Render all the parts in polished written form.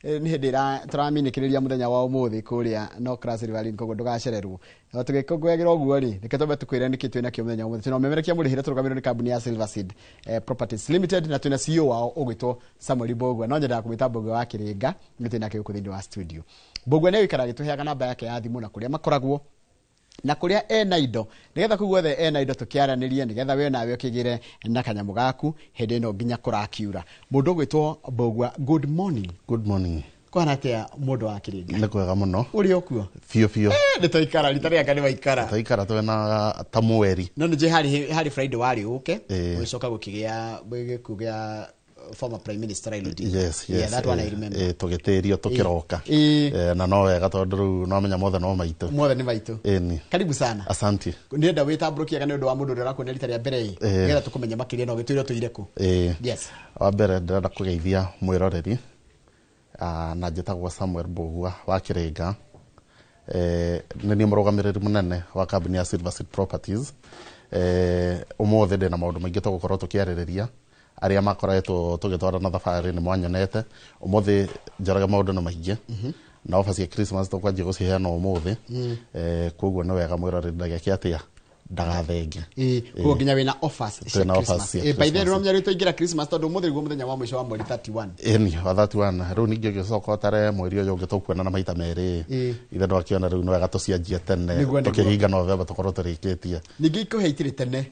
Nĩ hĩndĩ tũraminĩkĩrĩria mũthenya wa ũmũthĩ kũrĩa no class Riverine, koguo ndũgacererwo. Na tũgĩkũngũyagĩra ũguo rĩ, reke twambe tũkwĩre nĩkĩ twĩna kĩo mũthenya wa ũmũthĩ. Twĩna ũmemerekia mũrĩhĩre tũrũgamĩrĩirwo nĩ kambuni ya Silver Seed Properties Limited, na twĩna CEO wao ũgwĩtwo Samuel Mbũgua. No nyendaga kũmwĩta Mbũgua wa Kĩrĩnga, nĩ twĩnake gũkũ thĩinĩ wa studio. Mbũgua nĩ agũikara agĩtũheaga namba yake ya thimũ na kũrĩa makoragwo na kũrĩa ena indo, nĩgetha kũu guothe ena indo tũkĩaranĩrie, nĩgetha we nawe ũkĩgĩre na kanyamũ gaku hĩndĩ ĩno nginya kũrakiura. Mũndũ ũgwĩtwo Mbũgua, good morning. Good morning. Kwana atĩa, mũndũ wa Kĩrĩnga? Nĩ kwega mũno. Ũrĩ o kuo? Biũ biũ. Nĩ twaikara rita rĩanga nĩ waikara. Twaikara twena ta mweri. No nĩ njũĩ harĩ Friday warĩ ũke, ũgĩcoka gũkĩgĩa gĩkuũ gĩa former Prime Minister Raila Odinga. Yes. Yeah, that one I remember. Tũgĩtĩrio tũkĩroka. Na no wega, tondũ rĩu no menya mothe no maitũ. Mothe nĩ maitũ. Ĩni. Karibu sana. Asante. Ndĩrenda wĩtambũrũkie nĩ ũndũ wa mũndũ ũrĩa ũrakuona rita rĩa mbere ĩ, nĩgetha tũkũmenye makĩria na ũgĩtwĩre ũtũire kũ. Yes. Wa mbere ndĩrenda kũgeithia mwĩroreri. Na njĩtagwo Samuel Mbũgua wa Kĩrĩnga. Nĩ niĩ mũrũgamĩrĩri mũnene wa kambuni ya Silver Seed Properties. Ũmũthĩ ndĩna maũndũ maingĩ tũgũkorwo tũkĩarĩrĩria. Arĩa makoretwo tũgĩtwarana thabarĩ nĩ mwanyonete. Ũmũthĩ njoroge maũndũ nĩ maingĩ, na ofa cia Christmas tũkwanjia gũciheana ũmũthĩ. Koguo nĩ wega mwĩroreri ndageke atĩa, ndagathenge. Ĩĩ, koguo nginya wĩna offers cia Twĩna offers Christmas. cia By the way, Christmas. rĩrĩa rĩu twaingĩra Christmas, tondũ ũmũthĩ nĩguo mũthenya wa mũico wa mweri 31. Ĩni, wa 31. Rĩu ningĩ ũgĩcoka ũtare mweri ũyũ ũngĩ tũkuonana maita merĩ. Ithe ndwakĩona rĩu nĩ wega tũcianjie tene, Nĩguo. tũkĩhinga November tũkorwo tũrĩkĩtie. Ningĩ ikũhe itirĩ tene.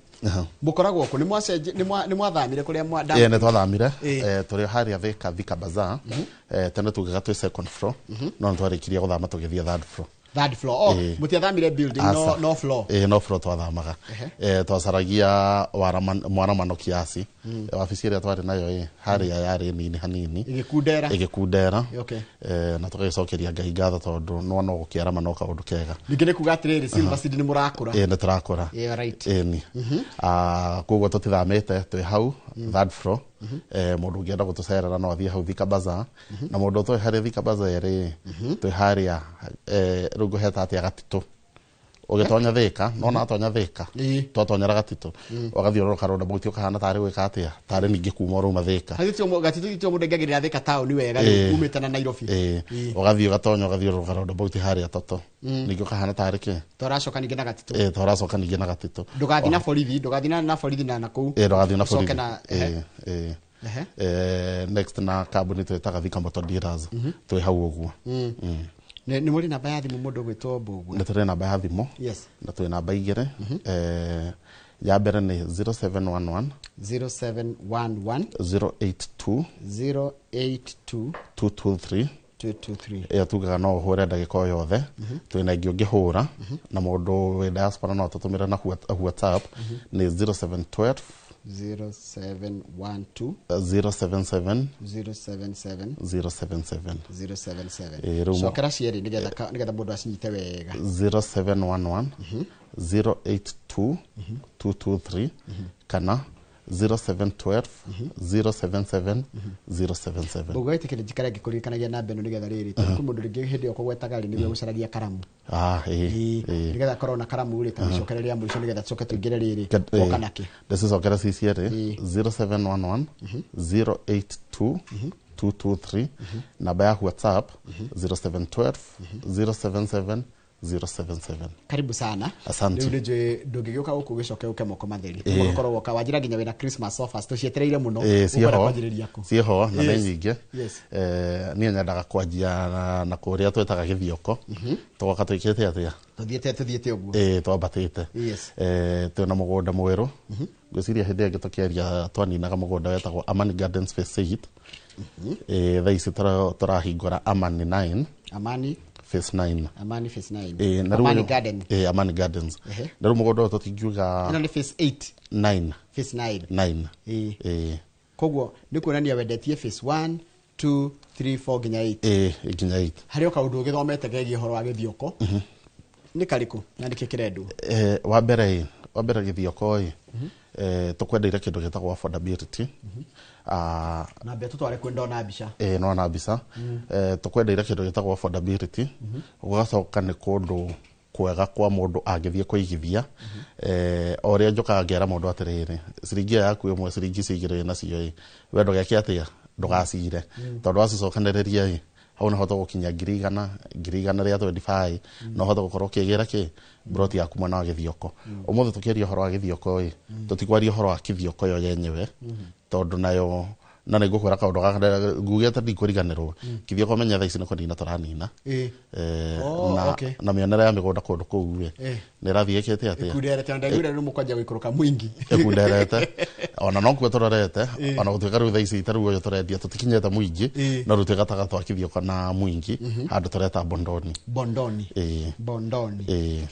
Mũkoragwo kũ? Nĩ mwathamire kũrĩa Ĩĩ, nĩ twathamire. Ĩĩ. Tũrĩ harĩa Thika, Thika Bazaar. Tene tugaga twĩ second floor, no nĩ twarĩkirie gũthama tũgĩthiĩ third floor. Third floor. Oh, Ĩĩ. mũtiathamire building, no Aca. no floor. Ĩĩ, no floor twathamaga. Twacaragia mwaramano kiasi. Wabici ĩrĩa twarĩ nayo ĩ harĩa yarĩ nini hanini. Ĩgĩkundera. Ĩgĩkundera. Okay. Na tũgagĩcokeria Ngai ngatho, tondũ nĩwona gũkĩarama no kaũndũ kega. Ningĩ nĩ kuga atĩrĩrĩ, Silver Seed nĩ mũrakũra. Ĩĩ, nĩ tũrakũra. Yeah, right. Ĩni. Koguo tũtithamĩte, twĩ hau third floor. Mũndũ ũngĩenda gũtũcerera no athiĩ hau Thika Bazaar, na mũndũ ũtoĩ harĩa Thika Bazaar ĩrĩ, twĩ harĩa rĩu ngũheta atĩa, Gatitũ. Ũgĩtonya Thika, nona atonya Thika, twatonyera Gatitũ, ũgathiũrũrũka roundabout, ũkahana tarĩ gwĩka atĩa, tarĩ ningĩ kuma ũrauma Thika. Gatitũ tio mũndũ aingagĩrĩra Thika taũni wega rĩu umĩte na Nairobi. Ĩĩ. Ũgathiĩ ũgatonya, ũgathiũrũrũka roundabout harĩa Toto, ningĩ ũkahana tarĩ kĩ. Tũracoka ningĩ na Gatitũ. Ĩĩ, tũracoka ningĩ na Gatitũ. Ndũgathiĩ na borithi, ndũgathiĩ na borithi na nakũu. Ĩĩ, ndũgathiĩ na Ũcoke borithi. na Ĩĩ, ĩĩ. Next na kambuni twĩtaga Thika Motor Dealers, twĩ hau ũguo. Nĩ mũrĩ namba ya thimũ, mũndũ ũgwĩtwo Mbũgua? Nĩ tũrĩ namba ya thimũ. Na twĩ namba igĩrĩ. Ya mbere nĩ 0711 0711 082 082 223. 223. Ĩyo tugaga no ũhũre ndagĩka o yothe. Twĩna ĩngĩ ũngĩhũra, na mũndũ wĩ diaspora no atũtũmĩre na WhatsApp, nĩ 0712 0712 077 077 077. 077. Ĩĩ, rĩu Cokera cierĩ nĩgetha mũndũ acinyite wega. 0711 082 223 kana 0712 077 077. Mbũgua, wĩtĩkĩre njikare ngĩkũririkanagia namba ĩno, nĩgetha rĩrĩ, tondũ kwĩ mũndũ rĩngĩ hĩndĩ ĩyo kũgwetaga rĩ nĩguo gũcaragia karamu. Ah, ĩĩ. Ĩĩ, Ĩĩ. nĩgetha akorwo na karamu rĩ, tamĩcokere rĩa mũico, nĩgetha tũcoke tũingĩre rĩrĩ woka nakĩ. Ndĩcicokere ci cierĩ: 0711 082 223, namba ya WhatsApp 0712 077 077. Karibu sana. Asante. Rĩu nĩnjũĩ ndũngĩgĩũka gũkũ ũgĩcoke ũke moko matheri. Ũgũkorwo woka wanjĩra nginya wĩna Christmas offers tũcietereire mũno. Ĩĩ, Ũkwenda ciĩho. kwanjĩrĩria kũ? Ciĩho na nĩ nyingĩ. Niĩ nyendaga kwanjia na kũrĩa twĩtaga Gĩthioko, tũgoka twĩkĩte atĩa? Tũthiĩte ũguo. Ĩĩ, twambatĩte. Twĩna mũgũnda mwerũ. Ngwĩciria hĩndĩ ĩngĩ tũkĩaria twaninaga mũgũnda wetagwo Amani Gardens Phase 8. Thaa ici tũrahingũra Amani 9. Amani Phase 9. Amani Phase 9. Ĩĩ, na rĩu Amani Garden. Ĩĩ, Amani Gardens. Na rĩu mũgũnda ũyũ tũtingiuga Ĩno nĩ Phase 8? 9. Phase 9. 9. Ĩĩ. Ĩĩ. Koguo nĩ kuonania wendetie phase 1, 2, 3, 4 nginya 8. Ĩĩ, nginya 8. Harĩ o kaũndũ ũgĩthomete kegiĩ ũhoro wa Gĩthioko, nĩ karĩkũ na nĩkĩ kĩrendwo? Wa mbere ĩ, wa mbere Gĩthioko ĩ, tũkwendeire kĩndũ gĩtagwo affordability. Na mbere tũtware kwĩ ndona mbica. Ĩĩ, no na mbica. Tũkwendeire kĩndũ gĩtagwo affordability. Gũgacoka nĩ kũndũ kwega kwa mũndũ angĩthiĩ kũigithia. O ũrĩa njũkaga ngera mũndũ atĩrĩrĩ, ciringi ĩyo yaku ĩmwe, ciringi icio igĩrĩ wĩ nacio ĩ, we ndũgeke atĩa, ndũgacire, tondũ wacicokanĩrĩria ĩ, Hau nĩho tũgũkinya 100,000, 125,000, no ũhote gũkorwo ũkĩgĩra kĩ broti yaku mwena wa Gĩthioko. Ũmũthĩ tũkĩaria ũhoro wa Gĩthioko ĩ, tũtikwaria ũhoro wa Kĩthioko yo yenyewe, tondũ nayo na nĩ ngũkwĩra kaũndũ gaka ngugĩte ndikũriganĩrwo. Kĩthioko menya thaa ici nĩ kũnina tũranina. Oh, Na, okay. na mĩonere ya mĩgũnda kũndũ kũu ĩ, nĩ ĩrathiĩ ĩkĩte atĩa? Ĩkunderete, na ndaiguire rĩu mũkwanja gũikũrũka mwingi. Ĩkunderete, ona no kuo tũrorete, ona gũtuĩka rĩu thaa ici ta rĩu ũyũ tũrendia tũtikinyĩte mwingi, no rĩu twĩ gatagatĩ wa Kĩthioko na mwingi, handũ tũreta Bondoni. Bondoni. Bondoni.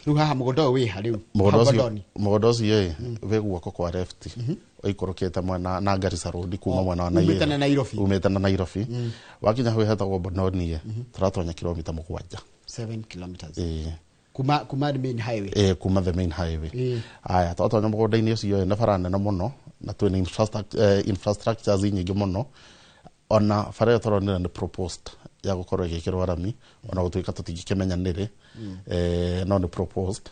Rĩu haha mũgũnda ũyũ wĩha rĩu? Mũgũnda Hau ũcio, Bondoni. Mũgũnda ũcio ĩ wĩ guoko kwa left ũikũrũkĩte mwena na Garissa Road kuma Oh, mwena wa umĩte na Nairobi. Umĩte na Nairobi, wakinya hau hetagwo Bondoni ĩ, tũratonya kilomita 7. 7 kilometers. Ĩĩ. Kuma the main highway. Ĩĩ, kuma the main highway. Aya, twatonya mũgũnda-inĩ ũcio ĩ, nĩ bara nene mũno na twĩna infrastructures nyingĩ mũno. Ona bara ĩyo tũronire nĩ proposed ya gũkorwo ĩgĩkĩrwo rami, ona gũtuĩka tũtingĩkĩmenya nĩrĩ, no nĩ proposed.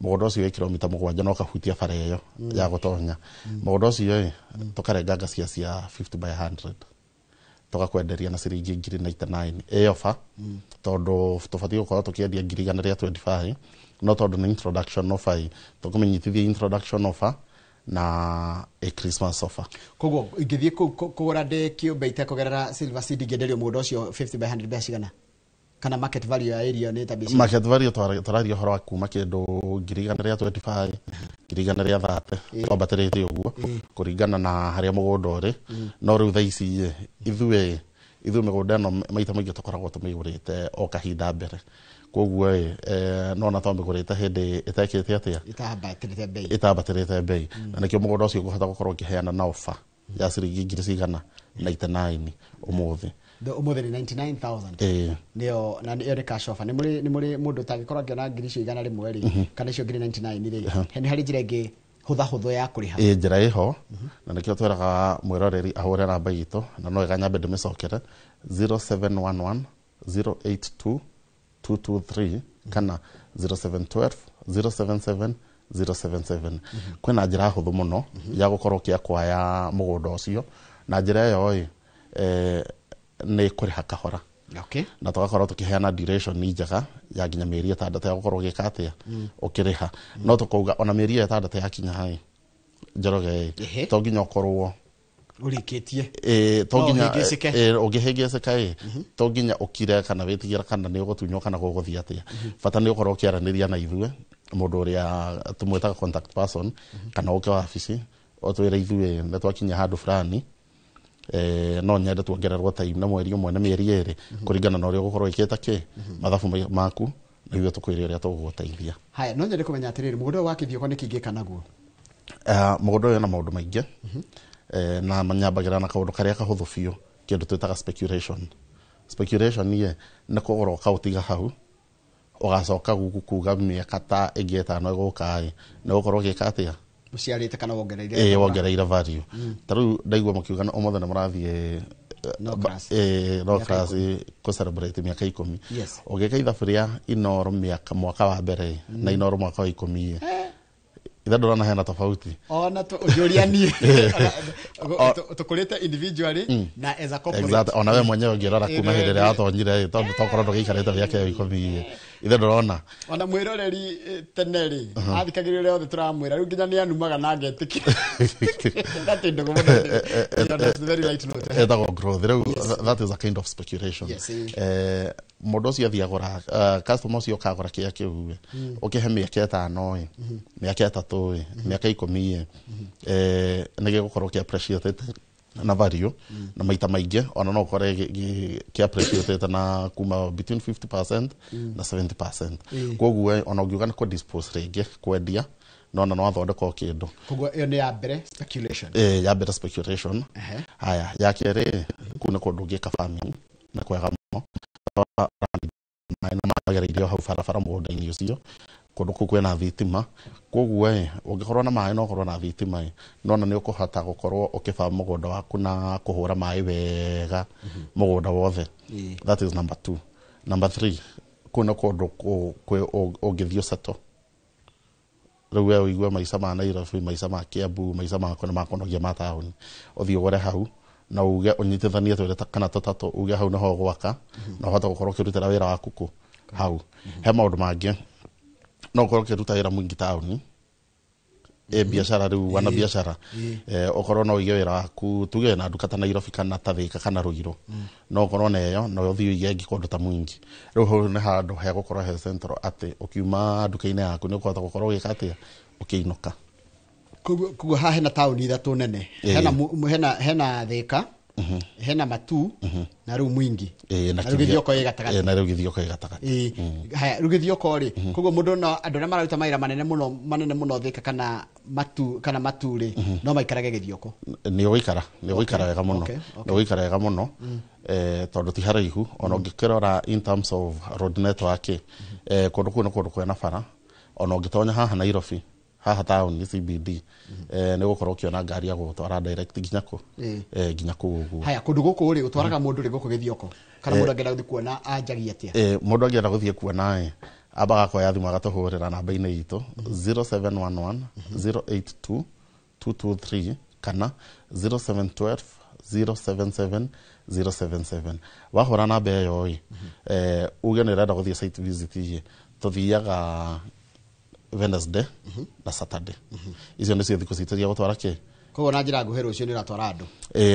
Mũgũnda ũcio wĩ kilomita 7 no ũkahutia bara ĩyo ya gũtonya mũgũnda ũcio ĩ, tũkarenga ngacia cia 50 by 100, tũgakwenderia na ciringi 99,000 ĩ offer, tondũ tũbatiĩ gũkorwo tũkĩendia 125,000, no tondũ nĩ introduction offer ĩ, tũkũmenyithia introduction offer na a Christmas offer. Koguo ingĩthiĩ kũu kũgũra ndĩ kĩũmbe itekũgerera Silver Seed, ingĩenderio mũgũnda ũcio 50 by 100 mbeca cigana? Kana market value ya area nĩ ta mbeca? Market value tũraria ũhoro wa kuma kĩndũ 125,000, 130,000, twambatĩrĩte ũguo kũringana na harĩa mũgũnda ũrĩ. No rĩu thaa ici ĩ, ithuĩ mĩgũnda ĩno maita maingĩ tũkoragwo tũmĩgũrĩte o kahinda mbere, koguo ĩ, no na twamĩgũrĩte hĩndĩ ĩtekĩte atĩa? Ĩtambatĩrĩte bei. Ĩtambatĩrĩte bei, na nĩkĩo mũgũnda ũcio ngũhota gũkorwo ngĩheana na offer ya ciringi ngiri cigana 99 ũmũthĩ. Ũmũthĩ nĩ 99,000? Ĩĩ. Nĩyo, na ĩyo nĩ cash offer. Nĩ mũrĩ mũndũ ũtangĩkorwo akĩona ngiri icio 100 rĩ, kana icio ngiri 99 rĩ, nĩ harĩ njĩra ĩngĩ hũthahũthũ ya kũrĩha? Ĩ, njĩra ĩho, na nĩkĩo twĩraga mwĩroreri ahũre namba itũ, na no ĩga nyambe ndĩmĩcokere, 0711 082 223 kana 0712 077 077. Kwĩna njĩra hũthũ mũno ya gũkorwo ũkĩakwaya mũgũnda ũcio, na njĩra ĩyo ĩ, nĩ kũrĩha kahora, na tũgakorwo tũkĩheana duration njega ya nginya mĩeri 6 ya gũkorwo ũgĩka atĩa? Ũkĩrĩha. No tũkauga ona mĩeri ĩyo 6 yakinya ĩ, Njoroge ĩ, to nginya ũkorwo ũrĩkĩtie. Ĩ, to No nginya ũhĩngĩcĩke. Ĩ, ũngĩhĩngĩcĩka ĩ, to nginya ũkire kana wĩtigĩra kana nĩ ũgũtunywo kana gũgũthiĩ atĩa. Bata nĩ ũkorwo ũkĩaranĩria na ithuĩ, mũndũ ũrĩa tũmwĩtaga contact person, kana ũke wabici ũtwĩre ithuĩ nĩ twakinya handũ fulani, no nyende tuongererwo time na mweri 1 na mĩeri 2, kũringana na ũrĩa ũgũkorwo wĩkĩte kĩ mathabu maku, na ithuĩ tũkwĩre ũrĩa tũgũgũteithia. Haya, no nyende kũmenya atĩrĩrĩ, mũgũnda ũyũ wa Kĩthioko nĩkĩ ingĩka naguo? Mũgũnda ũyũ wĩna maũndũ maingĩ, na nyambagĩra na kaũndũ karĩa kahũthũ biũ, kĩndũ twĩtaga speculation. Speculation ĩ nĩ kũgũra ũkaũtiga hau, ũgacoka guku kuga mĩaka ta ĩngĩ 5 ĩgũka ĩ, nĩ ũgũkorwo ũgĩka atĩa? Ũciarĩte kana wongereire? Ĩ, wongereire value. Ta rĩu ndaigua mũkiuga ũmũthĩ nĩ mũrathiĩ No class. No Mĩaka class 10. kũ celebrate mĩaka 10. Yes. Ũgĩka ithabu rĩa Inoro mĩaka mwaka wa mbere na Inoro mwaka wa 10 ĩ, ithe ndũrona hena tofauti? Ona ũnjũria niĩ tũkũrĩte individually na as a corporate. Exactly. Ona we mwenyewe ũngĩrora kuma hĩndĩ ĩrĩa watonyire ĩ, tondũ tokorwo ndũgĩikarĩte mĩaka ĩyo 10 ĩ, ithe ndũrona? Ona mwĩroreri, tene rĩ, athikagĩrĩria ũrĩa othe tũramwĩra, rĩu nginya nĩ anumaga na agetĩkĩra. That ndũgũ mũno. On a very light note. Etagwo growth rĩu. That is a kind of speculation. Yes. Mũndũ ũcio athiĩ agũra, customer ũcio ũkagũra kĩrĩa kĩu ĩ, ũkĩhe mĩaka 5 ĩ, mĩaka 3 ĩ, mĩaka 10 ĩ, nĩ gĩgũkorwo kĩ appreciated na value, na maita maingĩ ona no ũkore kĩ appreciated na kuma between 50% na 70%. Koguo ona ũngiuga nĩ kũ dispose rĩngĩ kwendia, nona no wathondeka o kĩndũ. Koguo ĩyo nĩ ya mbere, speculation. Ya mbere, speculation. Haya, ya kerĩ, kũu nĩ kũndũ ũngĩka farming na kwega mũno, maĩ na magereirio hau barabara mũgũnda-inĩ ũcio. Kũndũ kũu kwĩna thitima, koguo ĩ, ũngĩkorwo na maĩ na ũkorwo na thitima ĩ, nona nĩ ũkũhota gũkorwo ũkĩba mũgũnda waku na kũhũra maĩ wega mũgũnda wothe. That is number two. Number three, kũu nĩ kũndũ ũngĩthiĩ ũsettle. Rĩu we ũigue maica ma Nairobi, maica ma Kiambu, maica ma nĩ makũnogia ma taũni, ũthiĩ ũgũre hau. Na uge ũnyitithanie twĩrĩ kana tũtatũ, uge hau nĩho ũgwaka, na ũhote gũkorwo ũkĩrutĩra wĩra waku kũ hau. He maũndũ mangĩ, no ũkorwo ũkĩruta wĩra mũingĩ taũni, biacara rĩu wana biacara, ũkorwo no ũige wĩra waku, tuge na nduka ta Nairobi kana ta Thika kana Ruiru, no ũkorwo na ĩyo na ũthiĩ ũige ĩngĩ kũndũ ta Mwingi. Rĩu hau nĩ handũ hegũkorwo he central, atĩ ũkiuma nduka-inĩ yaku nĩ ũkũhota gũkorwo ũgĩka atĩa, ũkĩinũka. Koguo haha hena taũni ithatũ nene. Hena Thika, hena Matu, na rĩu Mwingi. Na Na rĩu Gĩthioko ĩ gatagatĩ. Na rĩu Gĩthioko ĩ gatagatĩ. Haya, rĩu Gĩthioko rĩ, koguo mũndũ no andũ arĩa mararuta mawĩra manene mũno, manene mũno Thika kana Matu rĩ, no maikarage Gĩthioko. Nĩ ũgũikara wega mũno. Nĩ ũgũikara wega mũno, tondũ ti haraihu. Ona ũngĩkĩrora in terms of road network, kũndũ kũu nĩ kũndũ kwĩna bara. Ona ũngĩtonya haha Nairobi, haha taũni CBD, nĩ ũgũkorwo ũkĩona ngari ya gũgũtwara direct nginya kũ, nginya kũu ũguo. Haya, kũndũ gũkũ rĩ, ũtwaraga mũndũ rĩ gũkũ Gĩthioko, kana mũndũ angĩenda gũthiĩ kuona anjagia atĩa? Mũndũ angĩenda gũthiĩ kuona ĩ, ambaga akoya thimũ agatũhũrĩra namba-inĩ itũ 0711 082 223 kana 0712 077 077. Wahũra namba ĩyo ĩ, uge nĩ ũrenda gũthiĩ site visit ĩ, tũthiaga Wednesday na Saturday. Icio nĩcio thikũ citũ cia gũtwara kĩ. Koguo na njĩra nguhĩ, rũciũ nĩ ũratwara andũ?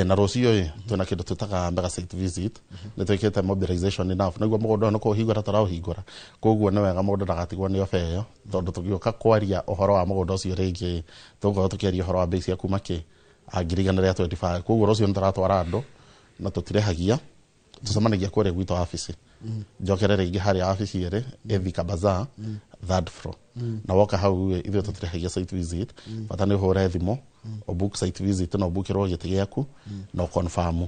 Na rũciũ ĩ, twĩna kĩndũ twĩtaga mega site visit. Nĩ twĩkĩte mobilization enough nĩguo mũgũnda ũyũ nĩ kũũhingũra tũraũhingũra, koguo nĩ wega mũndũ ndagatigwo nĩ oba ĩyo, tondũ tũgĩũka kwaria ũhoro wa mũgũnda ũcio rĩngĩ, tũgũkorwo tũkĩaria ũhoro wa mbei cia kuma kĩ 125,000. Koguo rũciũ nĩ tũratwara andũ na tũtirĩhagia, tũcemanagia kũrĩa gwitũ wabici. Njokere rĩngĩ, harĩa wabici ĩrĩ ĩ Thika Bazaar, third floor, na woka hau ĩ, ithuĩ tũtirĩhagia site visit. Bata nĩ ũhũre thimũ, ũbook site visit na ũbookĩrwo gĩtĩ gĩaku na ũconfirm.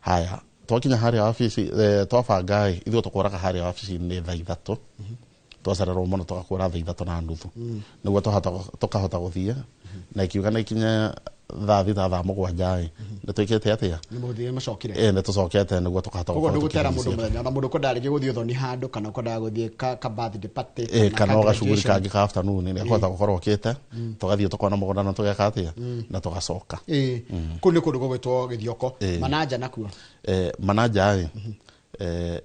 Haya, twakinya harĩa wabici, twabanga ĩ, ithuĩ tũkũraga harĩa wabici-inĩ thaa 3, twacererwo mũno tũgakũra thaa 3:30, nĩguo tũkahota gũthiĩ na ikiuga na ikinye thaa 6, thaa 7 ĩ, nĩ twĩkĩte atĩa? Nĩ mũthire macokire. Nĩ tũcokete nĩguo tũkahota Koguo gũkorwo ndũgũtera mũndũ tũkĩrigicĩria. mũthenya, ona mũndũ ũkwendaga rĩngĩ gũthiĩ ũthoni handũ, kana ũkwendaga gũthiĩ ka birthday party, kana ka o gacuguri graduation. kangĩ ka afternoon, nĩ akũhota gũkorwo okĩte, tũgathiĩ tũkona mũgũnda na tũgeka atĩa, na tũgacoka. Kũu nĩ kũndũ gũgwĩtwo Gĩthioko. Mananja nakuo? Mananja ĩ,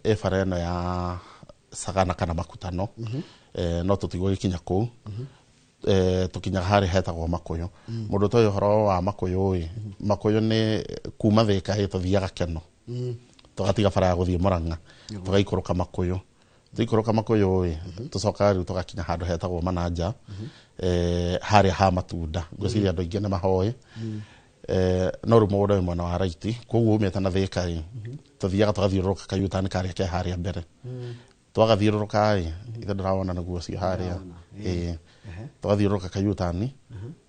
ĩ bara ĩno ya Sagana kana Makutano, no tũtigũgĩkinya kũu, tũkinyaga harĩa hetagwo Makũyũ. Mũndũ ũtoĩ ũhoro wa Makũyũ ĩ, Makũyũ nĩ kuma Thĩka ĩ, tũthiaga Keno, tũgatiga bara ya gũthiĩ Mũrang'a, tũgaikũrũka Makũyũ. Tũikũrũka Makũyũ ĩ, tũcokaga rĩu tũgakinya handũ hetagwo Mananja, harĩa ha matunda. Ngwĩciria andũ aingĩ nĩ mahoĩ. No rĩu mũgũnda wĩ mwena wa right, koguo umĩte na Thĩka ĩ, tũthiaga tũgathiũrũrũka kayutani karĩa ke harĩa mbere. Twagathiũrũrũka ĩ, ithe ndĩrawona nĩguo ũcio harĩa ĩ, tũgathiũrũrũka kayutani,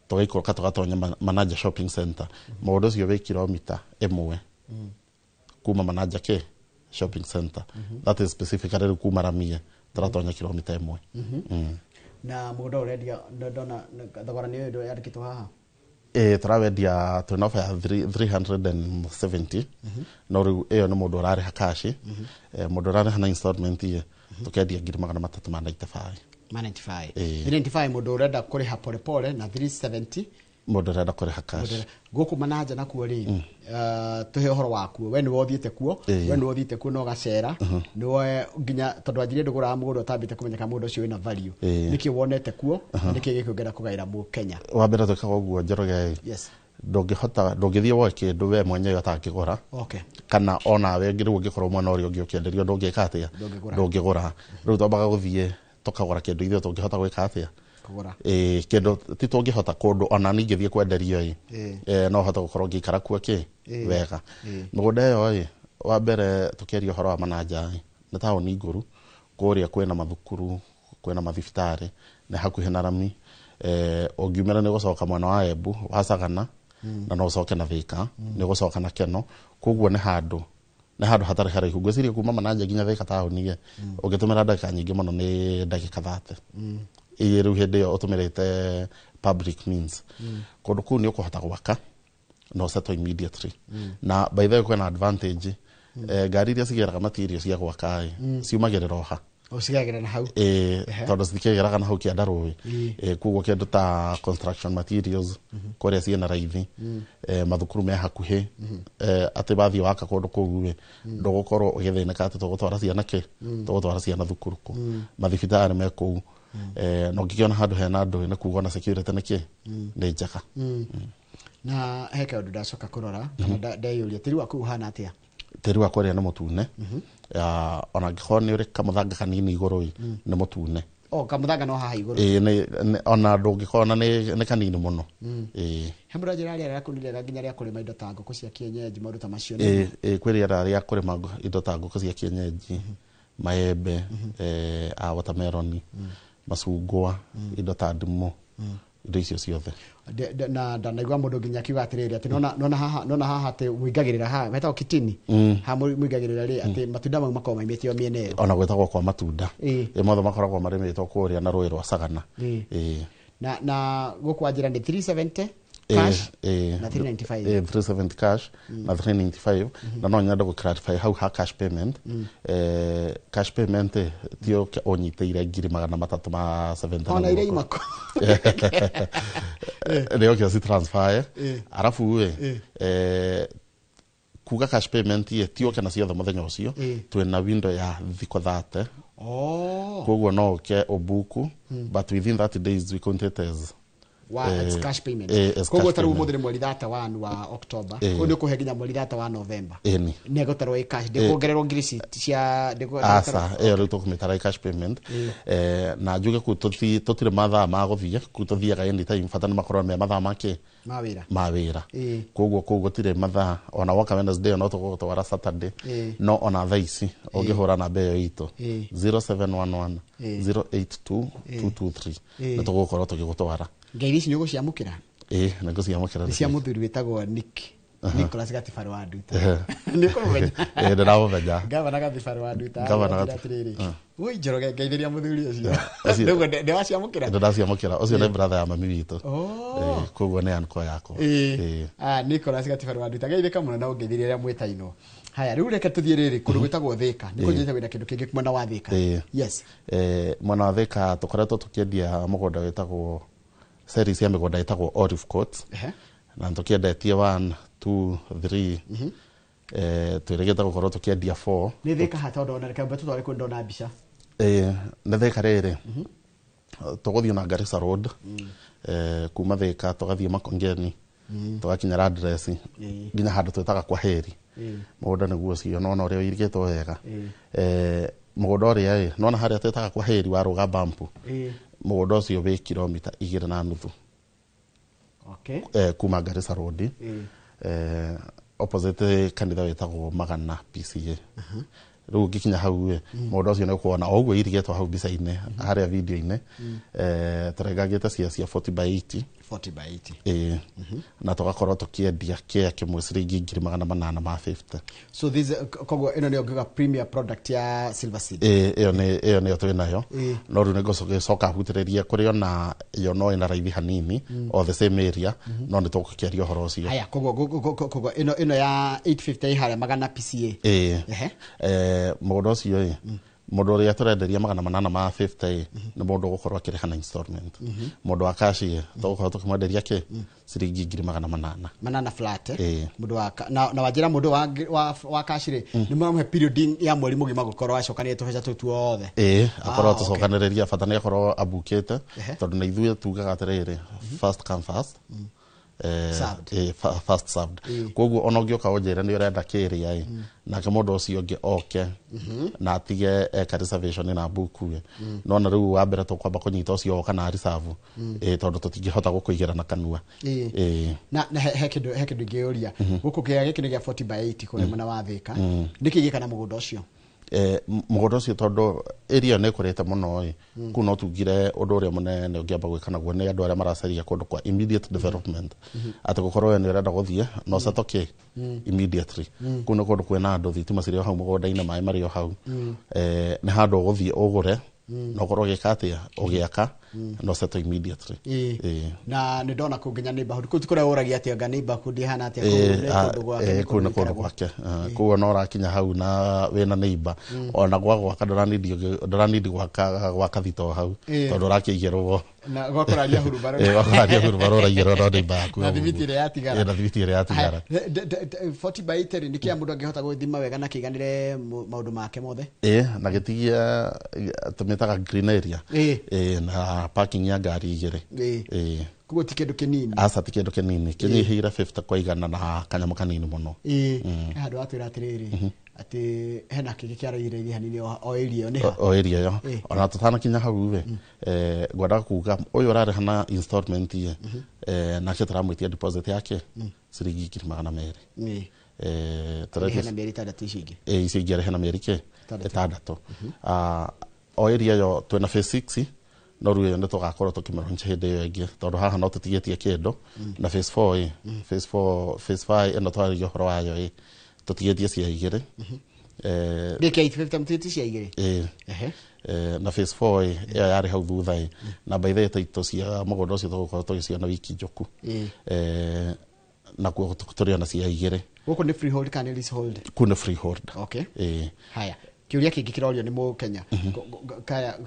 tũgaikũrũka, tũgatonya Manaja Shopping Center. Mũgũnda ũcio wĩ kilomita 1 kuma Manaja kĩ shopping center. That is specifically rĩu kuma ramie tũratonya kilomita 1. Na mũgũnda ũrendia, ndona thogora nĩ ũyũ yandĩkĩtwo haha. Tũrawendia twĩna offer ya 370, no rĩu ĩyo nĩ mũndũ ũrarĩha cash. Mũndũ ũrarĩha na installment ĩ, tũkendia 395,000. Ma 95. Ĩĩ. 395 mũndũ ũrenda kũrĩha polepole, na 370 mũndũ ũrenda kũrĩha cash. Gũkũ Mananja nakuo rĩ, tũhe ũhoro wakuo. We nĩwe ũthiĩte kuo. We nĩwe ũthiĩte kuo na ũgacera, nĩwe nginya tondũ anjirie ndũgũraga mũgũnda ũtambĩte kũmenya kana mũgũnda ũcio wĩna value. Nĩkĩ wonete kuo na nĩkĩ gĩkĩ ũngĩenda kũgaĩra Mũkenya? Wa mbere twĩkaga ũguo, Njoroge, ndũngĩhota, ndũngĩthiĩ woe kĩndũ we mwenyewe ũtangĩgũra, kana onawe rĩu ũngĩkorwo mwena ũrĩa ũngĩ ũkĩenderio, ndũngĩka atĩa? Ndũngĩgũra. Ndũngĩgũra. Rĩu twambaga gũthiĩ tũkagũra kĩndũ ithuĩ tũngĩhota gwĩka atĩa? Kũgũra. Ĩĩ, kĩndũ ti tũngĩhota kũndũ ona ningĩthiĩ kwenderio ĩ, no hote gũkorwo ngĩikara kuo kĩ wega. Mĩgũnda ĩyo ĩ, wa mbere tũkĩaria ũhoro wa Mananja ĩ, nĩ taũni ngũru. Kũrĩa kwĩna mathukuru, kwĩna mathibitarĩ, nĩ hakuhĩ na rami. Ũngiumĩra nĩ gũcoka mwena wa Embu wa Sagana, na no ũcoke na Thika, nĩ ũgũcoka na Keno. Koguo nĩ handũ hatarĩ haraihu. Ngwĩciria kuma Mananja nginya Thika taũni ĩ, ũngĩtũmĩra ndagĩka nyingĩ mũno nĩ ndagĩka 30. Ĩ rĩu hĩndĩ ĩyo ũtũmĩrĩte public means. Kũndũ kũu nĩ ũkũhota gwaka na ũsettle immediately. Na by the way, kwĩna advantage, ngari iria cigĩraga material cia gwaka ĩ, ciumagĩrĩra oha. Ũcigagĩra na hau. Ĩĩ, tondũ citikĩgeraga na hau kĩanda rũĩ. Ĩĩ, koguo kĩndũ ta construction materials kũrĩa ciĩna raithi, mathukuru me hakuhĩ, atĩ wathiĩ waka kũndũ kũu ĩ, ndũgũkorwo ũgĩthĩnĩka atĩ tũgũtwara ciana kĩ, tũgũtwara ciana thukuru kũ, mathibitarĩ me kũu. Na ũngĩkĩona handũ hena andũ, nĩ kuga ona security nĩ kĩ, nĩ njega. Na he kaũndũ ndacoka kũrora kana ndeyũria, tĩri waku ũhana atĩa? Tĩri wa kũrĩa nĩ mũtune. Ona angĩkorwo nĩ ũrĩ kamũthanga kanini igũrũ ĩ, nĩ mũtune. O kamũthanga no haha igũrũ? Ĩĩ, ona ndũngĩkona, nĩ kanini mũno. Ĩĩ. He mũndũ anjĩra rĩera rĩaku nĩ rĩega nginya rĩa kũrĩma indo ta ngũkũ cia kienyeji, maũndũ ta macio? Ĩĩ, ĩĩ, kwĩ rĩera rĩa kũrĩma indo ta ngũkũ cia kienyeji, maembe, a watermelon, macungwa, indo ta ndimũ, indo icio ciothe. Na ndanaigua mũndũ nginya akiuga atĩrĩrĩ, atĩ nona haha atĩ mũingagĩrĩra haha metagwo kitini, haha mũingagĩrĩra rĩ, atĩ matunda mau makoragwo maimĩte o mĩena ĩyo. Ona gwĩtagwo kwa matunda. Ĩĩ. Ĩ, mothe makoragwo marĩmĩtwo kũrĩa na rũĩ rwa Sagana. Ĩĩ. Ĩĩ. Na gũkũ wanjĩra nĩ 370 cash na 395. Ĩĩ, 370 cash na 395. Na no nyende gũ clarify hau ha cash payment. Cash payment ti ũke ũnyitĩire 370,000 ona na iria mũhuko. Imako. Nĩ oke ũci transfer. Arabu ĩ, kuga cash payment ĩ, ti ũke na ciothe mũthenya ũcio. Twĩna window ya thikũ 30. Oh. Koguo no ũke ũbuku, but within 30 days we count it as wa it's cash payment. As Koguo cash ta rĩu payment. ũmũthĩ nĩ mweri 31 wa October. Ĩĩ. Koguo nĩ ũkũhe nginya mweri 30 wa November. Ĩni. Nĩ egũtarwo ĩ cash, ndĩkuongererwo ngiri cia Aca, ĩyo rĩu tũkũmĩtara ĩ cash payment. Na njuge kuu tũtirĩ mathaa ma gũthiĩ kuu, tũthiaga anytime, bata nĩ makorwo me mathaa makĩ ma wĩra. Ma wĩra. Ĩĩ. Koguo kũu gũtirĩ mathaa, ona woka Wednesday no tũgũgũtwara Saturday. Ĩĩ. No ona thaa ici ũngĩhũra namba ĩyo itũ, Ĩĩ. 0711 Ĩĩ. 082 223, Ĩĩ. nĩ tũgũkorwo tũgĩgũtwara. Ngeithi ici nĩ ũgũciamũkĩra? Ĩĩ, nĩ ngũciamũkĩra. Nĩ cia mũthuri wĩtagwo Nick, Nicholas Gatibaru wa Nduta. Nĩ ũkũmũmenya? Ĩĩ, ndĩramũmenya. Gavana Gatibaru wa Nduta. Gavana Anjĩra atĩrĩrĩ, woi Njoroge, ngeithĩria mũthuri ũcio. Ũcio- Nĩguo ndĩwaciamũkĩra. Nĩ ndaciamũkĩra, ũcio nĩ brother ya mami witũ. Oh. Ĩĩ, koguo nĩ uncle yakwa. Ĩĩ. Ĩĩ. Ah, Nicholas Gatibaru wa Nduta, geithĩka mũno na ũngeithĩrie rĩrĩa mwĩtainwo. Haya, rĩu reke tũthiĩ rĩrĩ kũndũ gwĩtagwo Thĩka, nĩ kũnjĩte wĩna kĩndũ kĩngĩ mwena wa Thĩka. Ĩĩ. Yes. Mwena wa Thĩka tũkoretwo tũkĩendia mũgũnda wĩtagwo, series ya mĩgũnda ĩtagwo Olive Court. Na tũkĩendetie 1 2 3, twĩrĩgĩte gũkorwo tũkĩendia 4. Nĩ Thĩka ha? Tondũ ona reke tũtware kũndũ ndona mbica. Nĩ Thĩka rĩrĩ, tũgũthiĩ na Garissa Road, kuma Thĩka tũgathiĩ Makongeni, tũgakinya address nginya handũ twĩtaga kwa Heri. Ĩĩ. Mũgũnda nĩguo ũcio, nona ũrĩa ũirigĩtwo wega. Ĩĩ. Mũgũnda ũrĩa ĩ, nona harĩa twĩtaga kwa Heri warũga bampu, Ĩĩ. mũgũnda ũcio wĩ kilomita 2.5 Okay. kuma Garissa Road. Ĩĩ. Opposite kanitha wĩtagwo Magana PCA. Rĩu ũngĩkinya hau ĩ, mũgũnda ũcio nĩ ũkuona o ũguo irigĩtwo hau mbica-inĩ harĩa video-inĩ. Tũrengangĩte cia 40 by 80. 40 by 80. Ĩĩ, na tũgakorwo tũkĩendia kĩa kĩmwe ciringi 850,000. So this, koguo ĩno nĩyo ngiuga premier product ya Silver Seed. Ĩĩ, ĩyo nĩ ĩyo nĩyo twĩ nayo. Ĩĩ. No rĩu nĩngũcoka hutĩrĩrie kũrĩ ona yo no ĩna raithi hanini, o the same area, no nĩ tũgũkĩaria ũhoro ũcio. Haya, koguo ĩno ya 850 ĩ harĩa Magana PCA. Ĩĩ. Ehe. Mũgũnda ũcio ĩ, mũndũ ũrĩa tũrenderia 850 ĩ, nĩ mũndũ ũgũkorwo akĩrĩha na installment. Mũndũ wa cash ĩ, tũgũkorwo tũkĩmwenderia kĩ ciringi 800,000. 800 flat, eh? Ĩĩ. Mũndũ wa na wanjĩra mũndũ wa cash rĩ, nĩ mũramũhe period ya mweri mũgima gũkorwo acokanĩrie tũbeca tũu tuothe? Ĩĩ, akorwo Ah, okay. tũcokanĩrĩria, bata nĩ akorwo abukĩte. Ehe. Tondũ na ithuĩ tugaga atĩrĩrĩ, first come first Served. First served. Ĩĩ. Koguo ona ũngĩũka ũnjĩre nĩ ũrenda kĩrĩa ĩ, nake mũndũ ũcio ũngĩ oke na atige eka reservation na buku ĩ, nona rĩu wa mbere tũkwamba kũnyita ũcio woka na reserve ĩ, tondũ tũtingĩhota gũkũigĩra na kanua. Ĩĩ. Ĩĩ. Na he kĩndũ ingĩũria gũkũ, kĩrĩa gĩkĩ nĩ gĩa 40 by 80 kũrĩa mwena wa Thĩka, nĩkĩ gĩka na mũgũnda ũcio? Mũgũnda ũcio, tondũ area nĩ ĩkũrĩte mũno ĩ, kũu no tugire ũndũ ũrĩa mũnene ũngĩamba gwĩka naguo nĩ andũ arĩa maracaria kũndũ kwa immediate development, atĩ gũkorwo we nĩ ũrenda gũthiĩ na ũcetoke kĩ immediately. Kũu nĩ kũndũ kwĩna andũ, thitima cirĩ o hau mũgũnda-inĩ, maĩ marĩ o hau. Nĩ handũ ũgũthiĩ ũgũre. Na ũkorwo ũgĩka atĩa, ũgĩaka no settle immediately. Na nĩ ndona kũu nginya neighborhood kũu ti kũrĩa ũragia atĩ anga neighborhood ĩhana atĩa, kũu nĩ kũndũ gwake, nĩ kũu nĩ kũndũ gũikaragwo. Gwake. Koguo no ũrakinya hau na wĩna neighbor, ona gwa gwaka ndũranidi gwaka gwaka thito hau, tondũ ũrakĩigĩrwo na gwakũraria hurubaro. Gwakũraria hurubaro ũraigĩrwo no neighbor yaku. Na thimiti ĩrĩa yatigara. Na thimiti ĩrĩa yatigara. Haya, 40 by 80 rĩ, nĩ kĩa mũndũ angĩhota gwĩthima wega na kĩiganĩre maũndũ make mothe? Ĩ, na gĩtigia tũmĩtaga green area. Ĩ, na parking ya ngari igĩrĩ. Ĩ. Koguo ti kĩndũ kĩnini. Aca, ti kĩndũ kĩnini, kĩnyihĩire 50 kwa igana na kanyamũ kanini mũno. Ĩ, he handũ watwĩra atĩrĩrĩ atĩ hena kĩngĩ kĩarairĩire hanini o area ĩyo nĩ ha? O area ĩyo. Ĩ. Ona tũtanakinya hau rĩ, ngwendaga kuga ũyũ ũrarĩha na installment ĩ, nake tũramwĩtia deposit yake ciringi 200,000. Arĩhe na mĩeri 6 ici ingĩ. Ĩ, icio ingĩ arĩhe na mĩeri kĩ? 6. 6. O area ĩyo twĩna phase 6, no rĩu ĩyo nĩ tũgakorwo tũkĩmĩroncha hĩndĩ ĩyo ĩngĩ, tondũ haha no tũtigĩtie kĩndũ na phase 4. Ĩ, phase 4, phase 5 ĩno twaragia ũhoro wayo, ĩ, tũtigĩtie cia igĩrĩ. Gĩkĩ 850 mũtigĩtie cia igĩrĩ. Ĩ. Na phase 4 ĩ, ĩyo yarĩ hau thutha ĩ, na by the way taito cia mũgũnda ũcio tũgũkorwo tũgĩciona wiki njũku. Nakuo tũrĩ ona cia igĩrĩ. Gũkũ nĩ freehold kana nĩ leasehold? Kũu nĩ freehold. Okay. Ĩ. Haya, kĩũria kĩngĩ kĩrorio nĩ mũkenya. Kaya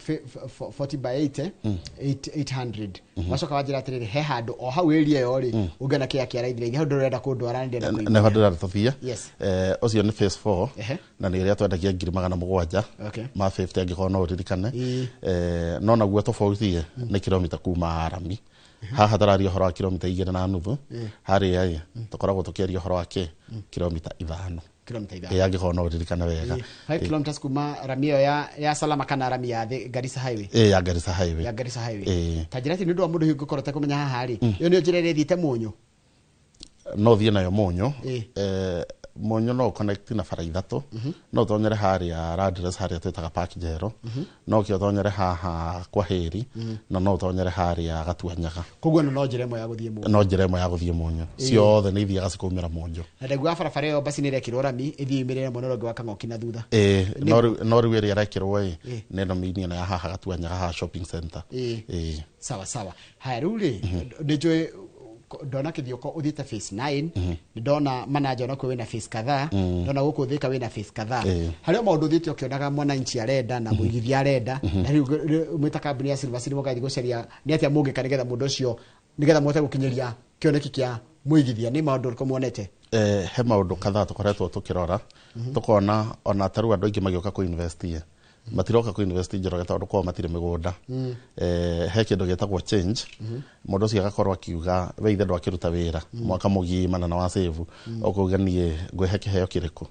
40 by 80, 800, wacoka wanjĩra atĩrĩrĩ, he handũ o hau area ĩyo rĩ, ũngĩona kĩrĩa kĩaraithire hau ndũrenda kũndwara, nĩ ndĩrenda nĩho kũigua. ndĩrenda tũthiĩ. Ũcio nĩ phase 4. Na nĩ ĩrĩa twendagia 700,000 ma 50, angĩkorwo no ũririkane. No naguo tofauti ĩ, nĩ kilomita kuma rami. Haha tũraria ũhoro wa kilomita 2.5, harĩa ĩ tũkoragwo tũkĩaria ũhoro wa kĩ kilomita 5. Kilomita 5. Ĩ, angĩkorwo no ũririkane wega. 5 kilometers kuma rami ĩyo ya Salama kana rami ya Garissa Highway? Ĩ, ya Garissa Highway. Ya Garissa Highway. Ĩ. Ta njĩra atĩ nĩ ũndũ wa mũndũ hihi ũngĩkorwo atekũmenya haha rĩ, ĩyo nĩyo njĩra ĩrĩa ĩthiĩte Mũnyũ? No thiĩ nayo Mũnyũ. Mũnyũ no ũconnect na bara ithatũ. No ũtonyere harĩa Radres, harĩa twĩtaga Park Njerũ, no ũkĩ ũtonyere haha kwa Hĩri, na no ũtonyere harĩa Gatuanyaga. Koguo ĩno no njĩra ĩmwe ya gũthiĩ Mũnyũ? No njĩra ĩmwe ya gũthiĩ Mũnyũ, ciothe nĩ ithiaga cikaumĩra Mũnyũ. Na ndaiguaga barabara ĩyo basi nĩ ĩrekĩrwo rami ĩthiĩ yumĩrĩre mwena ũrĩa ũngĩ wa Kang'oki na thutha. Ĩ, no rĩu ĩrĩa ĩrekĩrwo ĩ, nĩ ĩno mini ĩno ya haha Gatuanyaga, haha shopping center. Ĩ. Sawa sawa. Haya, rĩu rĩ, nĩ njũĩ ndona kĩthiũko ũthiĩte phase 9, nĩ ndona manaja onakuo wĩna phase kadhaa, ndona gũkũ Thĩka wĩna phase kadhaa. Harĩ o maũndũ ũthiĩte ũkĩonaga mwananchi arenda na mũigithia arenda, na rĩu mwĩta kambuni ya Silver City mũgathiĩ gũcaria nĩ atĩa mũngĩka nĩgetha mũndũ ũcio, nĩgetha mũhote gũkinyĩria kĩoneki kĩa mũigithia, nĩ maũndũ ũrĩkũ muonete? He maũndũ kadhaa tũkoretwo tũkĩrora, tũkona ona tarĩu andũ aingĩ magĩũka kũ invest ĩ, matiroka kũ invest Njoroge tondũ kwao matirĩ mĩgũnda. He kĩndũ gĩtagwo change. Mũndũ ũcio agakorwo akiuga, we ithe ndwakĩruta wĩra mwaka mũgima na wa save, ũkauga niĩ ngwĩhe kĩheo kĩrĩkũ?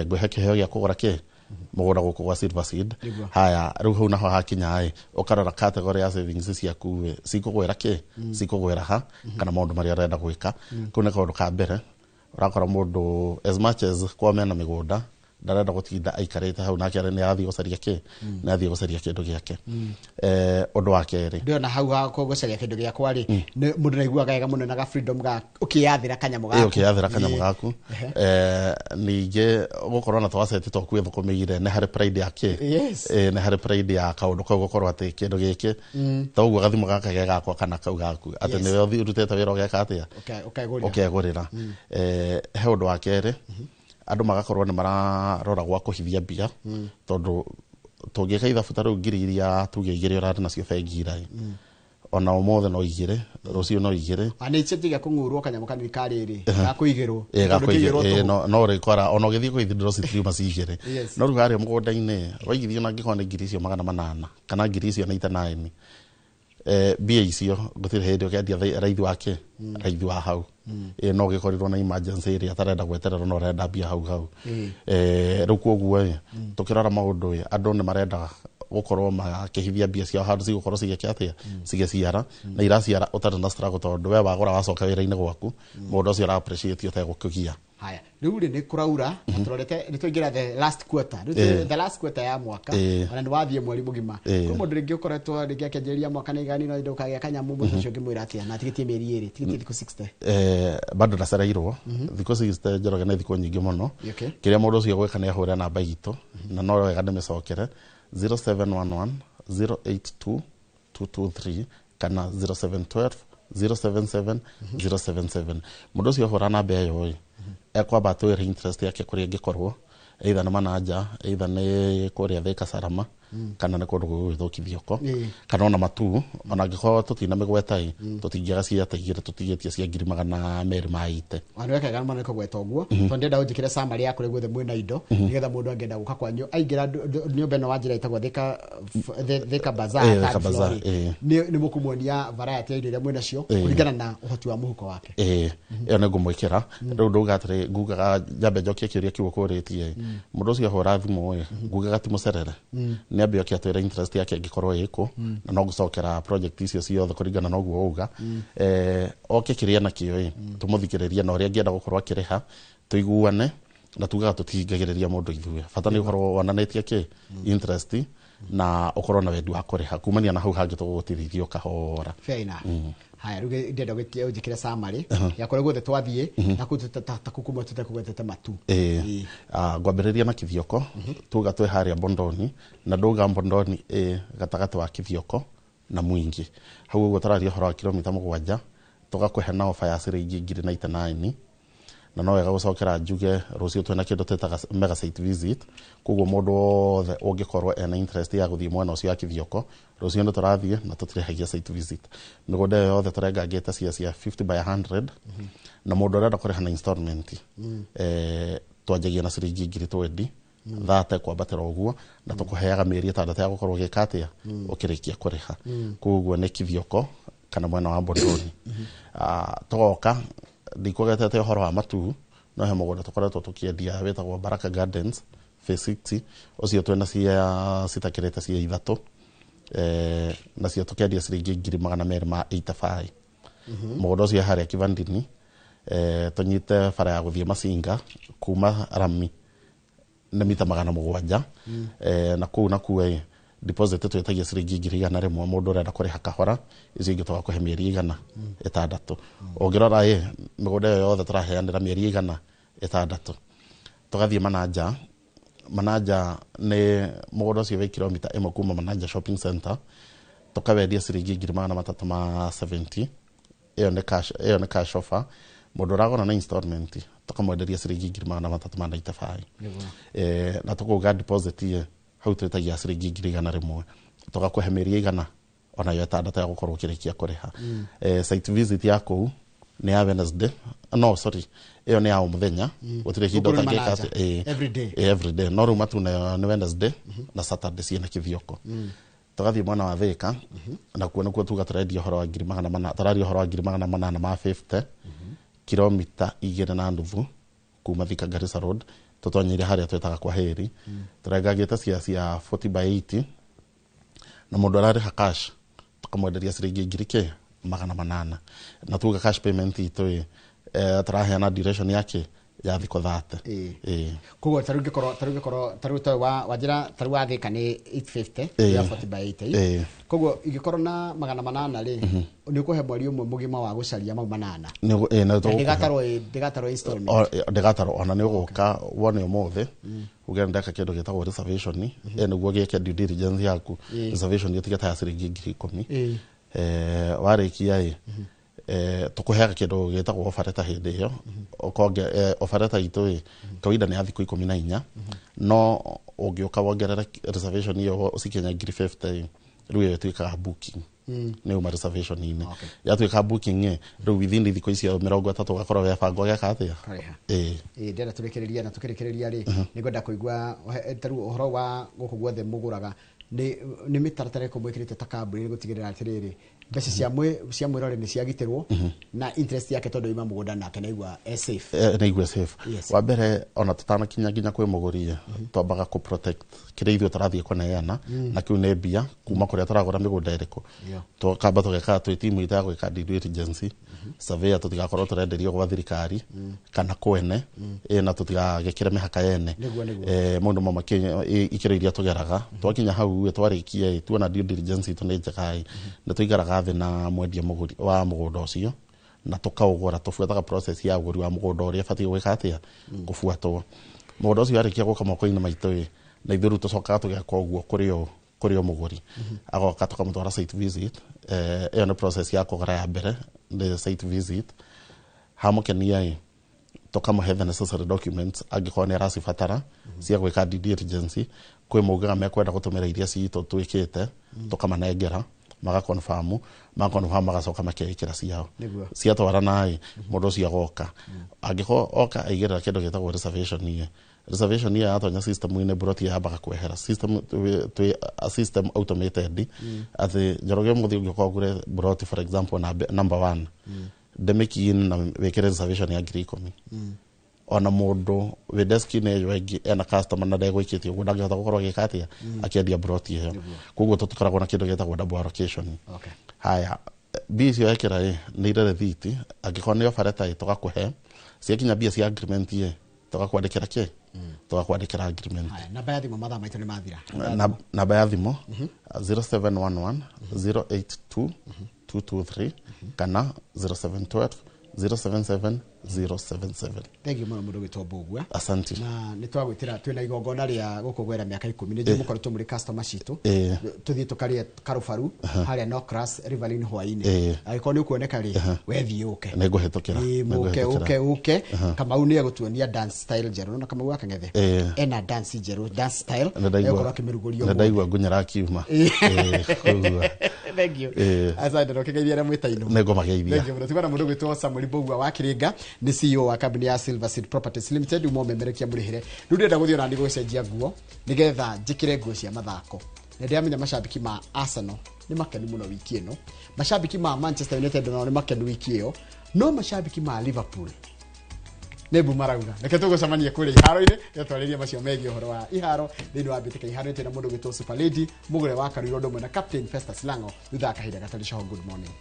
Ngwĩhe kĩheo gĩa kũgũra kĩ mũgũnda gũkũ gwa Silver Seed. Haya, rĩu hau naho hakinya ĩ, ũkarora category ya savings ciaku ĩ, cikũgwĩra kĩ, cikũgwĩra ha, kana maũndũ marĩa ũrenda gwĩka. Kau nĩ kaũndũ ka mbere. Ũrakora mũndũ as much as kwa mena mĩgũnda, ndarenda gũtinda aikarĩte hau, nake nĩ arathiĩ gũcaria kĩ, nĩ athiĩ gũcaria kĩndũ gĩake. Ũndũ wa kerĩ, Ndĩrona hau ha gũcaria kĩndũ gĩakwa rĩ, nĩ mũndũ naiguaga wega mũno na ga freedom ga ũkĩyathĩra kanyamũ gaku. Ũkĩyathĩra kanyamũ gaku. Ningĩ gũkorwo na twaseti twaku ĩthũkũmĩire nĩ harĩ pride ya kĩ. Nĩ harĩ pride ya kaũndũ kau, gũkorwo atĩ kĩndũ gĩkĩ ta ũguo gathimũ gaka ge gakwa kana kau gaku, atĩ nĩwe ũrutĩte wĩra ũgeka atĩa? Ũkegũrĩra. Ũkegũrĩra. He ũndũ wa kerĩ, andũ magakorwo nĩ mararora gwa kũhithia mbia, tondũ tũngĩka ithabu ta rĩu ngiri iria tuge 2 ũrarĩ nacio bengi ira, ona ũmũthĩ no 2, rũciũ no 2. Ah, nĩ icenjagia kũng'ũrwo kanyamũ kanini ka rĩrĩ gakũigĩrwo. Ĩ, Tondũ kĩigĩrwo ĩ, tũhũ. no ũrĩkora ona ũgĩthiĩ kũithindũrwo citiriuma ci 2. No rĩu harĩa mũgũnda-inĩ waigithio, na angĩkorwo nĩ ngiri icio 800 kana ngiri icio 99, mbia icio gũtirĩ hĩndĩ ũkendia raithi wa kĩ, raithi wa hau. Ĩ, no ũgĩkorirwo na emergency ĩrĩa atarenda gwetererwo, no ũrenda mbia hau hau. Rĩu koguo ĩ, tũkĩrora maũndũ ĩ, andũ nĩ marenda gũkorwo makĩhithia mbia ciao handũ cigũkorwo cigĩka atĩa, cigĩciara, na iraciara ũtarĩ na struggle, tondũ we wagũra wacoka wĩra-inĩ gwaku, mũndũ ũcio ũra appreciate ũtegũkũgia. Haya, rĩu rĩ, nĩ kũraura na tũrorete nĩ twaingĩra the last quarter rĩu, the last quarter ya mwaka. Ona nĩ wathiĩ mweri mũgima. Kwĩ mũndũ rĩngĩ ũkoretwo rĩngĩ akĩanjĩrĩria mwaka na igani no ndũkagĩa kanyamũ, mũndũ ũcio ũngĩmwĩra atĩa na atigĩtie mĩeri 2, tigĩtie thikũ 60? Bado ndacereirwo thikũ 60, Njoroge, nĩ thikũ nyingĩ mũno. Kĩrĩa mũndũ ũcio gwĩka nĩ ahũre namba itũ, na no wega ndĩmĩcokere 0711 082 223 kana 0712 077 077. Mũndũ ũcio ahũra namba ĩyo ĩ, ekwamba atwĩre interest yake kũrĩa ĩngĩkorwo, either nĩ Manaja, either nĩ kũrĩa Thika Salama, kana nĩ kũndũ gũgwĩtwo Kithioko, kana ona Matuu. Ona angĩkorwo tũtina mĩgweta ĩ, tũtingĩaga cia ta igĩrĩ tũtigĩtie cia 280,000. Wandu wekega mũno nĩ kũgweta ũguo, tondũ ndĩrenda ũnjĩkĩre summary ya kũrĩa guothe mwĩna indo, nĩgetha mũndũ angĩenda gũka kwanyu aingĩra nyũmba ĩno wa njĩra ĩtagwo Thika Bazaar, Thika third Bazaar, floor rĩ, nĩ mũkũmuonia variety ya indo iria mwĩnacio kũringana na ũhoti wa mũhuko wake. Ĩĩ, ĩyo nĩ ngũmwĩkĩra. Rĩu ndauga atĩrĩ, ngugaga njambe njokie kĩũria kĩu ũkũrĩtie. Mũndũ ũcio ahũra thimũ ĩ, ngugaga ti mũcerere, nĩ ambe oke atwĩre interest yake ĩngĩkorwo ĩkũ, na no ngũcokera project icio ciothe kũringana na ũguo uga. Oke kĩrĩa nakĩo ĩ, tũmũthikĩrĩrie na ũrĩa angĩenda gũkorwo akĩrĩha, tũiguane. Na tugaga tũtihingagĩrĩria mũndũ ithuĩ, bata nĩ ũkorwo wonanĩtie kĩ interest na ũkorwo na wendi wa kũrĩha. Kumania na hau hangĩ tũgũgũtirithio kahora. Fair enough. Haya, rĩu ndĩrenda ũnjĩkĩre summary ya kũrĩa guothe twathiĩ na kũu ta kũu kumwe tũtekũgwetete Matu. Ĩĩ. Ngwambĩrĩria na Kithioko. Tuga twĩ harĩa Bondoni, na ndauga Bondoni ĩ gatagatĩ wa Kithioko na Mwingi hau ũguo, tũraria ũhoro wa kilomita 7. Tũgakũhe na ofa ya ciringi 99,000. Na no wega gũcokera njuge rũciũ twĩna kĩndũ twĩtaga mega site visit, koguo mũndũ wothe ũngĩkorwo ena interest ya gũthiĩ mwena ũcio wa Kithioko, rũciũ nĩ tũrathiĩ na tũtirĩhagia site visit. Mĩgũnda ĩyo yothe tũrengangĩte cia 50 by 100, na mũndũ ũrenda kũrĩha na installment, twanjagia na ciringi 20,000 thate kwambatĩra ũguo, na tũkũheaga mĩeri 6 ya gũkorwo ũgĩka atĩa, ũkĩrĩkia kũrĩha. Koguo nĩ Kithioko kana mwena wa Bondoni. Tũgoka, ndikũgetete ũhoro wa Matuu, no he mũgũnda tũkoretwo tũkĩendia wĩtagwo Baraka Gardens Phase 6. Ũcio twĩna cia citakĩrĩte cia ithatũ, nacio tũkendia ciringi 285,000. Mũgũnda ũcio harĩa Kivandini, tũnyite bara ya gũthiĩ Masinga kuma rami nĩ mita 700. Na kũu nakuo ĩ, deposit twĩtagia ciringi 100,000 mũndũ ũrenda kũrĩha kahora, icio ingĩ tũgakũhe mĩeri igana ĩtandatũ. Ũngĩrora ĩ, mĩgũnda ĩyo yothe tũraheanĩra mĩeri igana ĩtandatũ. Tũgathiĩ Manaja. Manaja nĩ mũgũnda ũcio wĩ kilomita 1 kuma Manaja Shopping Center, tũkawendia ciringi 370,000. Ĩyo nĩ cash offer. Mũndũ ũragũra na installment, tũkamwenderia ciringi 395,000. Na tũkauga deposit ĩ hau twĩtagia ciringi 100,000, tũgakũhe mĩeri igana onayo ĩtandatũ ya gũkorwo ũkĩrĩkia kũrĩha. Site visit ya kũu nĩ ya Wednesday, no sorry, ĩyo nĩ ya o mũthenya, gũtirĩ hinda Gũkũ nĩ ũtangĩka Manaja. atĩ, Every day. Every day. No rĩu Matu nayo nĩ Wednesday na Saturday ciĩna Kithioko. Tũgathiĩ mwena wa Thika, nakuo nĩkuo tuga tũrendia ũhoro wa 400,000, tũraria ũhoro wa 850,000, kilomita 2.5 kuma Thika Garissa Road, tũtonyeire harĩa twĩtaga kwa Heri. Tũrengangĩte cia 40 by 80, na mũndũ ararĩha cash tũkamwenderia ciringi 800,000. Na tuga cash payment itũ ĩ, tũraheana duration yake ya thikũ 30. Ĩĩ. Ĩĩ. Koguo tarĩu ngĩkorwo tarĩu ngĩkorwo tarĩu ta wa wanjĩra tarĩu wa Thika nĩ 850 ya 40 by 80. Koguo ingĩkorwo na 800 rĩ, nĩ ũkũhe mweri ũmwe mũgima wa gũcaria mau manana? Ĩĩ, na Na tũgũkũhe. ndĩgatarwo installment? Ndĩgatarwo. Ona nĩ ũgũka wone ũmũthĩ uge ndeka kĩndũ gĩtagwo reservation, nĩguo gĩke due diligence yaku. Reservation ĩtige ta ya ciringi 10,000. Warĩkia ĩ, tũkũheaga kĩndũ gĩtagwo offer letter hĩndĩ ĩyo. Ũkonge offer letter itũ ĩ kawaida nĩ ya thikũ 14, no ũngĩũka wongerere reservation ĩyo ũcikinya 50,000 ĩ, rĩu ĩyo ĩtuĩkaga booking, nĩ uma reservation-inĩ. Yatuĩka booking ĩ, rĩu within thikũ icio 30 ũgakorwo webanga ũgeka atĩa. Karĩha. Ĩĩ. Ĩĩ, ndĩrenda tũrĩkĩrĩrie, na tũkĩrĩkĩrĩria rĩ, nĩ ngwenda kũigua tarĩu ũhoro wa gũkũ guothe mũgũraga, nĩ mĩtaratara ĩrĩkũ mwĩkĩrĩte ta kambuni gũtigĩrĩra atĩrĩrĩ, mbeca cia mwĩrore nĩ ciagitĩrwo na interest yake, tondũ ima mũgũnda nake naigua e safe? Nĩ igue safe. Wa mbere, ona tũtanakinya nginya kwĩ mũgũri, twambaga kũ protect kĩrĩa ithuĩ tũrathiĩ kũneana, na kĩu nĩ mbia kuma kũrĩa tũragũra mĩgũnda ĩrĩkũ. Tũkamba tũgeka twĩ timu itũ ya gwĩka due diligence, surveyor, tũtigakorwo tũrenderio gwa thirikari kana kwene ĩ, na tũtigagĩkĩre mĩhaka yene. Nĩguo. Maũndũ mamwe ikĩro iria tũgeraga twakinya hau ĩ, twarĩkia ĩ, tuona due diligence itũ nĩ njega ĩ, nĩ tũikaraga thĩ na mwendia mũgũri wa mũgũnda ũcio na tũkaũgũra. Tũbuataga process ya ũgũri wa mũgũnda ũrĩa ĩbatiĩ gwĩka atĩa, kũbuatwo. Mũgũnda ũcio warĩkia gũka moko-inĩ maitũ ĩ, Na ithuĩ rĩu tũcokaga tũgeka ũguo kũrĩ o mũgũri agoka, tũkamũtwara site visit. Ĩyo nĩ process ya kũgũra ya mbere, nĩ site visit. Hamũkenia ĩ, tũkamũhe the necessary documents angĩkorwo nĩ aracibatara cia gwĩka due diligence. Kwĩ maugaga mekwenda gũtũmĩra iria citũ twĩkĩte, tũkamanengera, magaconfirm, maconfirm, magacoka makeĩkĩra ciao. Ciatwarana ĩ, mũndũ ũcio agoka. Angĩkorwo oka aigĩrĩra kĩndũ gĩtagwo reservation ĩ, reservation ĩyo yatonya system-inĩ, broti yambaga kwehera system. Twĩ a system automated atĩ Njoroge, mũthĩ ũngĩũka ũgũre broti, for example number one, ndĩmĩkiin na wĩkĩre reservation ya 10,000, ona mũndũ wĩ desk-inĩ ĩyo ĩngĩ ena customer na ndegwĩkĩte ũguo, ndangĩhota gũkorwo agĩka atĩa, akĩendia broti ĩyo. Koguo tũtikoragwo na kĩndũ gĩtagwo double allocation. Haya, mbia icio ekĩra ĩ, nĩ irĩ rĩthiti. Angĩkorwo nĩ offer letter ĩ, tũgakũhe. Ciakinya mbia cia agreement ĩ, tũgakwandĩkĩra kĩ, tũgakwandĩkĩra agreement. Haya, namba ya thimũ, mathaa maitũ nĩ mathira. Namba ya thimũ 0711 082 223 kana 0712 077 077. Thank you mũno, mũndũ gwĩtwo Mbũgua. Asante. Na nĩ twagwĩtĩra twĩna igongona rĩa gũkũngũĩra mĩaka 10. Nĩ njũĩ mũkoretwo mũrĩ customer citũ. Tũthiĩ tũkarĩe karubaru harĩa Nocras Riverine hwaĩ-inĩ. Angĩkorwo nĩ ũkuoneka rĩ, wethiĩ ũke. Nĩ ngũhĩtũkĩra. Ĩĩ, mũke. Nĩngũhĩtũkĩra. Ũke Kamau nĩ egũtuonia dance style njerũ na Kamau wa Kang'ethe ena dance njerũ, dance style egũkorwo akĩmĩrugũria. Nĩ ndaigua ngunyĩra akiuma. Ĩĩ, koguo Thank you. Asante na ũkĩgeithia arĩa mwĩtainwo. Nĩ ngũmageithia. Thank you mũno. Tigana mũndũ gwĩtwo Samuel Mbũgua wa Kĩrĩnga, nĩ CEO wa kambuni ya Silver Seed Properties Limited, uma ũmemerekia mũrĩhĩre. Rĩu ndĩrenda gũthiĩ ona gũcenjia nguo nĩgetha njĩkĩre nguo cia mathako. Na ndĩramenya macambĩki ma Arsenal nĩ makenu mũno wiki ĩno, macambĩki ma Manchester United nao nĩ makenu wiki ĩyo, no macambĩki ma Liverpool nĩ mbu marauga. Reke tũgũcemania kũrĩa iharo-inĩ, twarĩrie macio megiĩ ũhoro wa iharo thĩinĩ wa mbĩtĩka iharo. Twĩna mũndũ gwĩtwo Super Lady Mũgũre wa Karuiro, ũndũ ũmwe na Captain Festus Lango, thutha wa kahinda gatarĩ coho. Good morning.